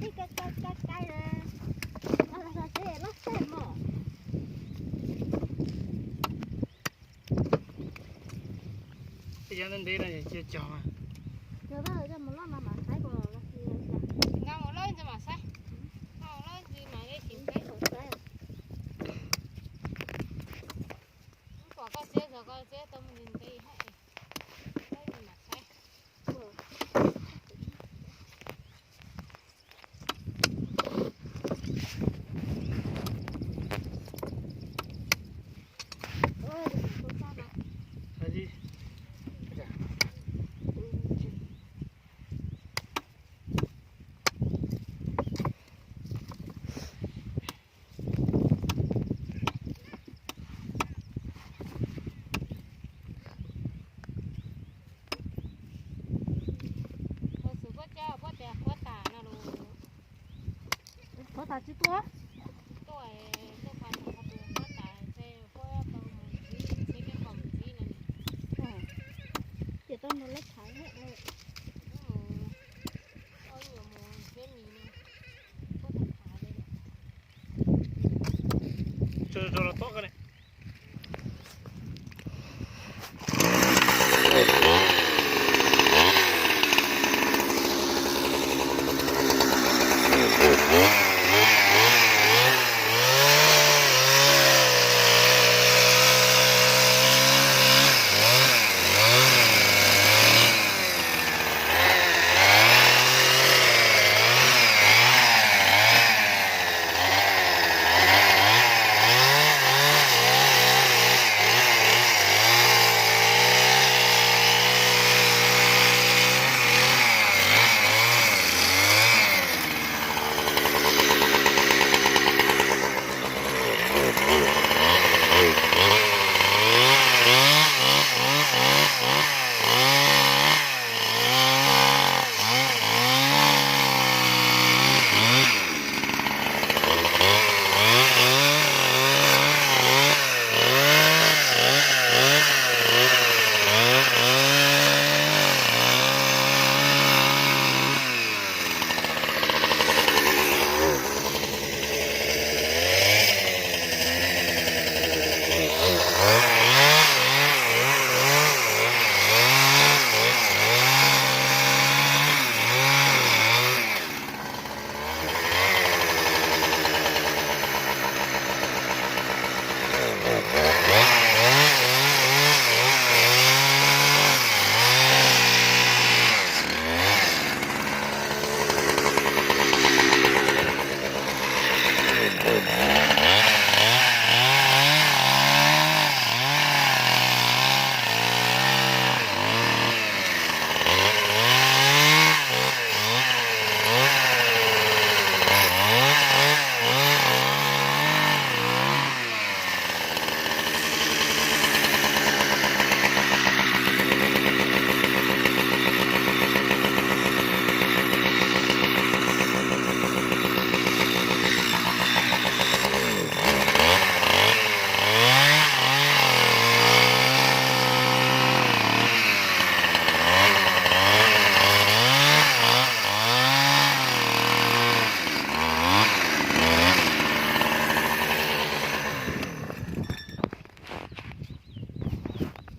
tij ka ka ka ka. Los los los tsev los tsev mog. Tej yam ntev ntev no cia cog mas. Cog tau coj mus loj no mam saib puas los sis. Nqa mus loj ntsis mam saib. Nqa mus loj ntsis mam li sim saib. Pom koj txiav zog koj txiav tau mus ntev ntev hab. Loj ntsis mam saib. Puas xwm puab coj puab tias qhuav tas no los? Qhuav tas tsis tuaj. Tuaj, tuaj qhuav tas, qhuav tas, puab tau mus ntxiv, txhiab peb qho mus ntxiv no. Ces tau mus lawv thaiv lawm.